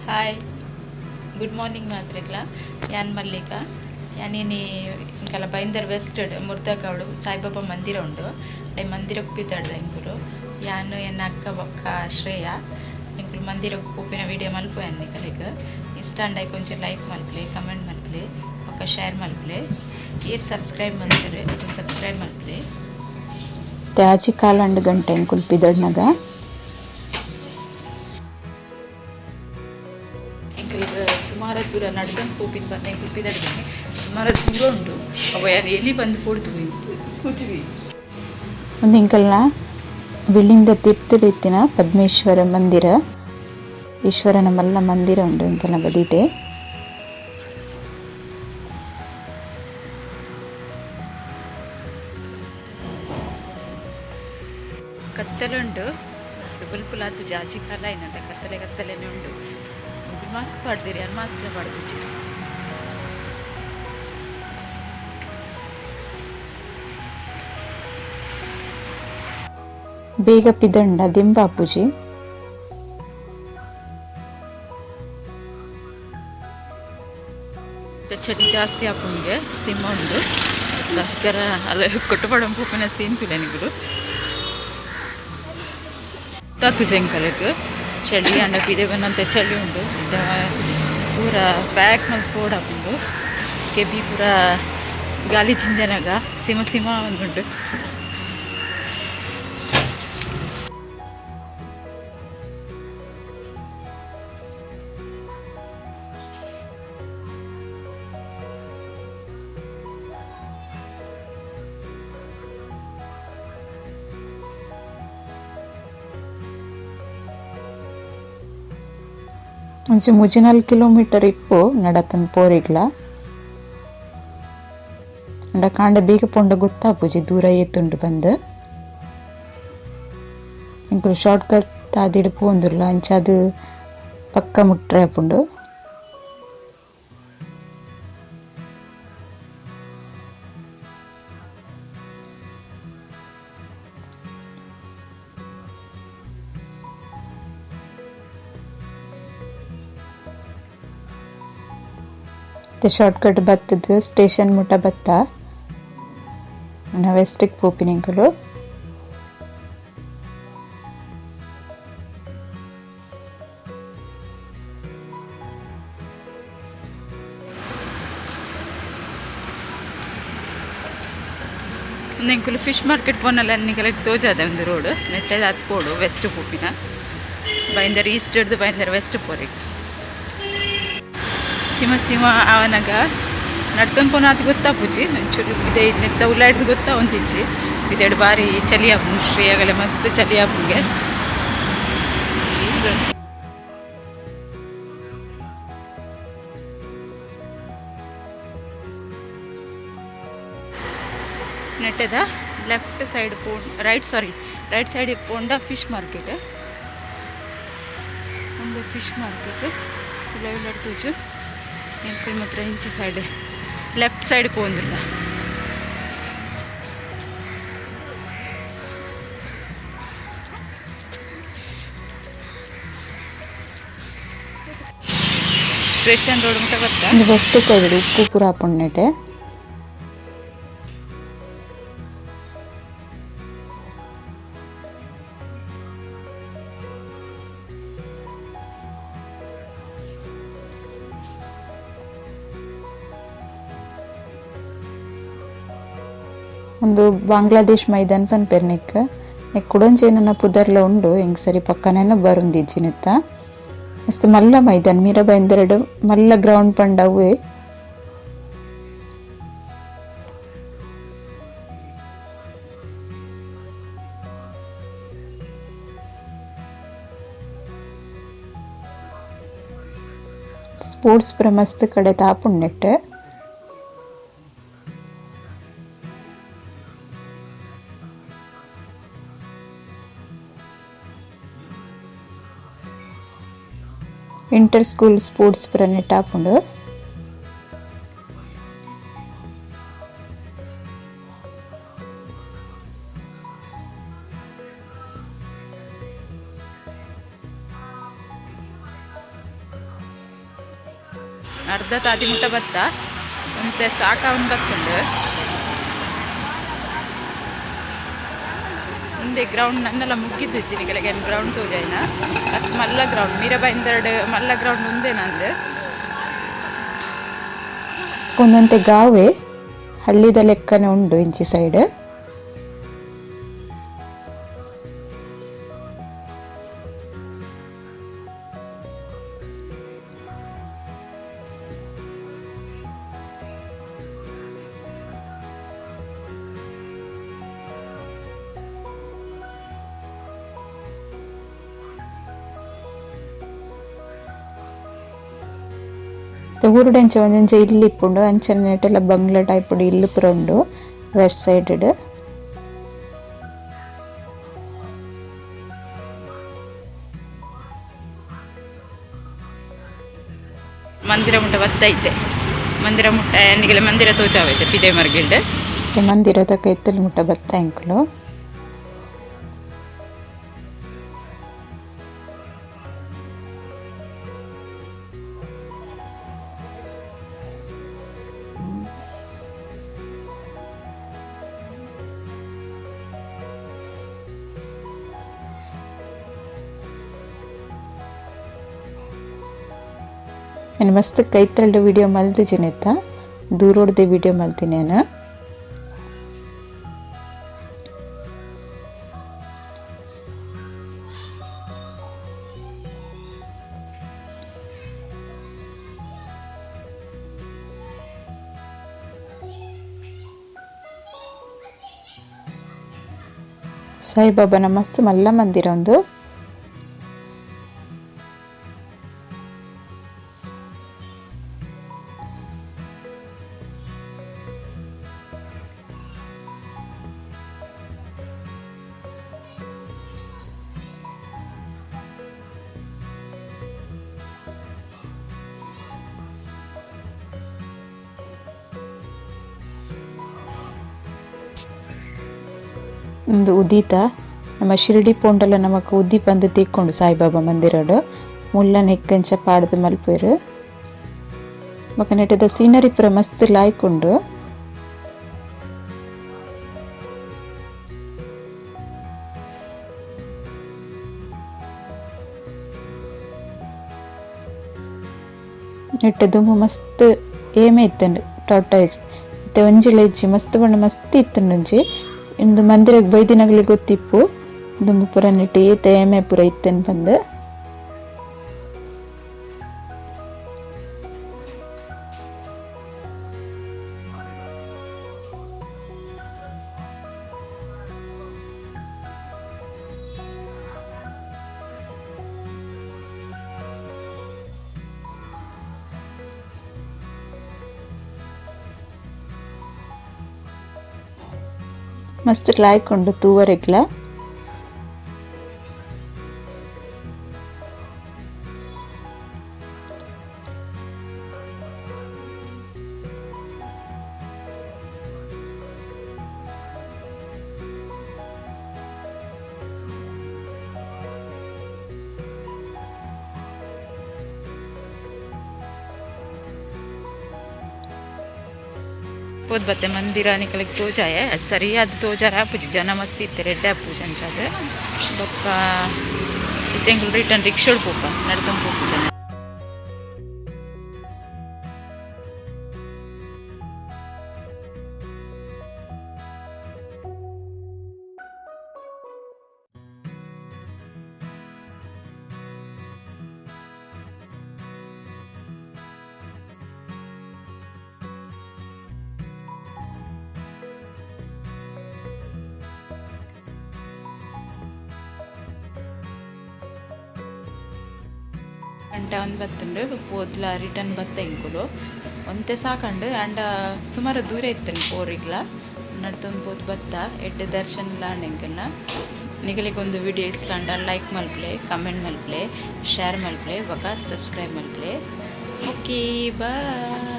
Hi, good morning ಮಾತ್ರೆಗ್ಲ. ಯಾನ್ Mallika. ಯಾನಿನಿ ಇಂಕಲ Bhayandar West ಮುರ್ದಗೌಡು Saibaba ಮಂದಿರ ಉಂಡು. ಅಡೆ ಮಂದಿರಕ್ಕೆ ಪಿದಾಡ್ದ ಎಂಕುಲು. ಯಾನು ಎನ್ನ ಅಕ್ಕ ಬೊಕ್ಕ ಶ್ರೇಯ ಎಂಕುಲು ಮಂದಿರಕ್ಕೆ ಪೋಪಿನ ವಿಡಿಯೋ ಮಲ್ಪು ನಿಕಲೆಗ್. ಇಷ್ಟ ಅಂಡ ಒಂಚೂರು ಲೈಕ್ ಮಲ್ಪಲೆ, ಕಮೆಂಟ್ ಮಲ್ಪಲೆ, ಬೊಕ್ಕ ಶೇರ್ ಮಲ್ಪಲೆ. ಈರ್ ಸಬ್ಸ್ಕ್ರೈಬ್ ಮಂಚರು ಸಬ್ಸ್ಕ್ರೈಬ್ ಮಲ್ಪಲೆ. ತ್ಯಾಜಿ ಕಾಲಂಡು ಗಂಟೆ ಎಂಕುಲು ಪಿದಡ್ನಗ. ಎಂಕುಲಿಗ್ ಸುಮಾರು ದೂರ ನಡ್ದೊಂದು ಪೋಪಿನ ಬಂದು ಎಂಕುಲು ಪಿದಡ್ದಿನಿ. ಸುಮಾರು ದೂರ ಉಂಡು. ಅವ ಯಾನ್ ಎಲ್ಲಿ ಬಂದು ಪೋಡ್ದು ಕೂಚುವಿ. ಒಂದು ಎಂಕಲ್ನ ಬಿಲ್ಡಿಂಗ್ ದ ತಿರ್ತುಡು ಇತ್ತಿನ ಪದ್ಮೇಶ್ವರ ಮಂದಿರ, ಈಶ್ವರನ ಮಲ್ಲ ಮಂದಿರ ಉಂಡು ಎಂಕಲ್ನ ಬದಿಟೆ. ಕತ್ತಲುಂಡು, ಬುಲ್ಪುಲಾತ್ ಜಾಜಿ ಕಾಲ ಏನಂತ ಕತ್ತಲೆ ಕತ್ತಲೆನೆ ಉಂಡು. ಮಾಸ್ಕ್ ಪಾಡ್ದಿರಿ, ಯಾನ್ ಮಾಸ್ಕ್ ಪಾಡ್ದಿಜ್ಜಿ. ಬೇಗ ಪಿದಂಡ ದಿಂಬಾಪುಜಿ. ಚಳಿ ಜಾಸ್ತಿ ಆಪುಂಗೆ ಸಿಂಹ ಉಂಡು. ಅದಕ್ಕೋಸ್ಕರ ಅಲ್ಲ ಕೊಟ್ಟುಪಡಂ ಪೂಪಿನ ಸೀನ್ ತುಲೆ ನಿಗುಲು. ತತ್ತು ಜಂಕಲಗ್ ಚಳಿ ಅಂಡ ಪಿದೆ ಬಂದಂತ ಚಳಿ ಉಂಡು. ಪೂರ ಪ್ಯಾಕ್ ಮಲ್ತ್ ಪೋಡಾಪುಂಡು. ಕೆಬಿ ಪೂರ ಗಾಲಿ ಜಿಂಜನಗ ಸಿಮ ಸಿಮ ಉಂಡು. ಒಂಜಿ ಮುಜಿನಾಲ್ ಕಿಲೋಮೀಟರ್ ಇಪ್ಪು ನಡತನ್ ಪೋರೆಗ್ಲ. ಅಂಡ ಕಾಂಡ ಬೇಗ ಪೋಂಡ ಗೊತ್ತಾಪುಜಿ ದೂರ ಏತುಂಡು ಬಂದು. ಎಂಕುಲು ಶಾರ್ಟ್ ಕಟ್ ತಾದಿಡ್ ಪೋಂದುಲ್ಲ, ಅಂಚಾದ್ ಪಕ್ಕ ಮುಟ್ರೆ ಆಪುಂಡು. ಶಾರ್ಟ್ ಕಟ್ ಬತ್ತದ ಸ್ಟೇಷನ್ ಮುಟ್ಟ ಬತ್ತ ವೆಸ್ಟಿಗೆ ಪೋಪಿನ ಎಂಕುಲು. ಎಂಕುಲು ಫಿಶ್ ಮಾರ್ಕೆಟ್ ಪೋನಲ್ಲ ನಿಕಲೆಗ್ ತೋಜಾದ ಒಂದು ರೋಡ್ ನೆಟ್ಟೆದ ಅತ್ ಪೋಡು ವೆಸ್ಟ್ ಪೋಪಿನ. ಬೈಂದರ್ ಈಸ್ಟ್ ಹಿಡ್ದು ಬೈಂದರ್ ವೆಸ್ಟ್ ಪೋರೆಗ್. ಸಿಮ ಸಿಮ ಆವನಗ ನಡ್ತೊಂದು ಪೋನ ಅದು ಗೊತ್ತಾಪುಜಿ. ಒಂಚೂರು ಬಿದೆ ನೆತ್ತ ಉಲಾಯ್ದು ಗೊತ್ತಾ ಒಂತಿಜ್ಜಿ. ಬಿದೆಡ್ ಬಾರಿ ಚಳಿ ಆಪುಂಡು. ಶ್ರೇಯಗಲೆ ಮಸ್ತ್ ಚಳಿ ಆಪುಂಗೆ. ನೆಟ್ಟದ ಲೆಫ್ಟ್ ಸೈಡ್ ಪೋ ರೈಟ್ ಸಾರಿ ರೈಟ್ ಸೈಡ್ ಪೋಂಡ ಫಿಶ್ ಮಾರ್ಕೆಟ್. ಒಂದು ಫಿಶ್ ಮಾರ್ಕೆಟ್ ಉಲಾಯ್ ತೂಜು. ಎಂಕುಲು ಮಾತ್ರ ಇಂಚಿ ಸೈಡ್ ಲೆಫ್ಟ್ ಸೈಡ್ ಪೋಂದುಲ್ಲ. ಸ್ಟೇಷನ್ ರೋಡ್ ಮುಟ್ಟ ಬತ್ತಾ. ವೆಸ್ಟ್ ಸೈಡ್ ಉಪ್ಪು ಪೂರ ಆಪುಂಡು ನೆಟೆ. ಒಂದು ಬಾಂಗ್ಲಾದೇಶ್ ಮೈದಾನ ಪನ್ಪೆರ್ ನೆಕ್. ನೆಕ್ ಕುಡೊಂಜಿ ಏನನ ಪುದರ್ಲ ಉಂಡು, ಎಂಕ್ ಸರಿ ಪಕ್ಕನೆನ ಬರುಂದಿಜ್ಜಿ ನೆತ್ತ. ಮಸ್ತ್ ಮಲ್ಲ ಮೈದಾನ ಮೀರಾ ಬೈಂದರ್ಡ್ ಮಲ್ಲ ಗ್ರೌಂಡ್ ಪಂಡ ಅವ್ವೆ. ಸ್ಪೋರ್ಟ್ಸ್ ಪೂರ ಮಸ್ತ್ ಕಡೆ ಆಪುಂಡು ನೆಟ್ಟ್. ಇಂಟರ್ ಸ್ಕೂಲ್ ಸ್ಪೋರ್ಟ್ಸ್ ಪೂರ ನೆಟ್ಟ್ ಆಪುಂಡು. ಅರ್ಧ ತಾದಿ ಮುಟ್ಟ ಬತ್ತ ಒಂತೆ ಸಾಕಾವೊಂದು ಬತ್ತುಂಡು. ಉಂದೆ ಗ್ರೌಂಡ್ ನನ್ನೆಲ್ಲ ಮುಗ್ಗಿದ್ದುಜಿ ನಿಕಲೆಗ್ ಗ್ರೌಂಡ್ ತೋಜಾಯಿನ ಅಸ್ ಮಲ್ಲ ಗ್ರೌಂಡ್ ಮೀರಾ ಬೈಂದರ್ಡ್ ಮಲ್ಲ ಗ್ರೌಂಡ್ ಉಂದೆ ನಂದು. ಒಂದೊಂತೆ ಗಾವೆ ಹಳ್ಳಿದ ಲೆಕ್ಕನೆ ಉಂಡು ಇಂಚಿ ಸೈಡ್. ಊರುಡು ಅಂಚ ಒಂಜೊಂಜೆ ಇಲ್ಲು ಇಪ್ಪುಂಡು ಅಂಚನೆ ನೆಟೆಲ ಬಂಗ್ಲೆ ಟೈಪ್ ಇಲ್ಲು ಪೂರ ಉಂಡು ವೆಸ್ಟ್ ಸೈಡ್. ಮಂದಿರ ಮುಟ್ಟ ಬತ್ತೈತೆ ಮಂದಿರ ಮುಟ್ಟ ನಿಗಲ ಮಂದಿರ ತೋಚಾವೈತೆ ಪಿದೆ ಮರ್ಗಿಲ್ಡ್. ಮಂದಿರದ ಕೈತಲ್ ಮುಟ್ಟ ಬತ್ತ ಎಂಕುಲು. ನಾನು ಮಸ್ತ್ ಕೈತಲ್ಡ್ ವಿಡಿಯೋ ಮಲ್ದಿಜಿನೆತ್ತ ದೂರೋಡ್ದೆ ವಿಡಿಯೋ ಮಲ್ತಿನೇನ. ಸಾಯಿಬಾಬಾನ ಮಸ್ತ್ ಮಲ್ಲ ಮಂದಿರ ಉಂದು. ಉಂದು ಉದಿತ ನಮ್ಮ ಶಿರಡಿ ಪೋಂಡಲ ನಮಕ್ ಉದ್ದಿ ಪಂದ್ ತಿಕ್ಕೊಂಡು ಸಾಯಿಬಾಬಾ ಮಂದಿರಡು ಮುಲ್ಲ ನೆಕ್ಕಂಚ ಪಾಡ್ದು ಮಲ್ಪೆರ್. ಬೊಕ ನೆಟದ ಸೀನರಿ ಪೂರ ಮಸ್ತ್ ಲಾಯ್ಕ್ ಉಂಡು. ನೆಟ್ಟ ದುಂಬು ಮಸ್ತ್ ಏಮೆ ಇತ್ತುಂಡು ಟಾರ್ಟಾಯ್ಸ್ ಇತ್ತೆ ಒಂಜಿಲ ಇಜ್ಜಿ ಮಸ್ತ್ ಬಣ್ಣ ಮಸ್ತ್ ಇತ್ತುಂಡು ಒಂಜಿ. ಇಂದು ಮಂದಿರಗ್ ಬೈದಿನಗಲಿ ಗೊತ್ತಿಪ್ಪು ದುಂಬು ಪೂರ ನೆಟ್ಟ್ ಏತ್ ಏಮೆ ಪೂರ ಇತ್ತೆನ್ ಪಂದ್. ಮಸ್ತ್ ಲಾಯ್ಕ್ ಉಂಡು ತೂವರೆಗ್ಲ. ಪೋದ್ ಬತ್ತೆ ಮಂದಿರ ನಿಕಲೆಗ್ ತೋಜಾಯೆ ಅದು ಸರಿಯಾದ ತೋಜಾರ ಆಪುಜಿ ಜನ ಮಸ್ತ್ ಇತ್ತೆರ್ ಎಡ್ಡೆ ಆಪುಜಿ ಅಂಚಾದ್ ಬೊಕ್ಕ ಇತ್ತೆ ಎಂಕುಲು ರಿಟರ್ನ್ ರಿಕ್ಷಾಡ್ ಪೋಪ ನಡ್ತೊಂದು ಪೋಪು ಜನ. ಗಂಟೆ ಒಂದು ಬತ್ತುಂಡು ಪೋದ್ಲ ರಿಟರ್ನ್ ಬತ್ತ ಎಂಕುಲು ಒಂತೆ ಸಾಕಂಡು ಆಂಡ ಸುಮಾರು ದೂರ ಇತ್ತುಂಡು ಪೋರಿಗ್ಲ ನಡ್ತೊಂದು ಪೋದು ಬತ್ತ ಎಡ್ಡೆ ದರ್ಶನ ಆಂಡ್ ಎಂಕಲ್ನ. ನಿಗಲಿಗೆ ಒಂದು ವಿಡಿಯೋ ಇಷ್ಟ ಆಂಡ ಲೈಕ್ ಮಲ್ಪುಲೆ, ಕಮೆಂಟ್ ಮಲ್ಪುಲೆ, ಶೇರ್ ಮಲ್ಪುಲೆ ಬೊಕ ಸಬ್ಸ್ಕ್ರೈಬ್ ಮಲ್ಪುಲೆ. Okay bye.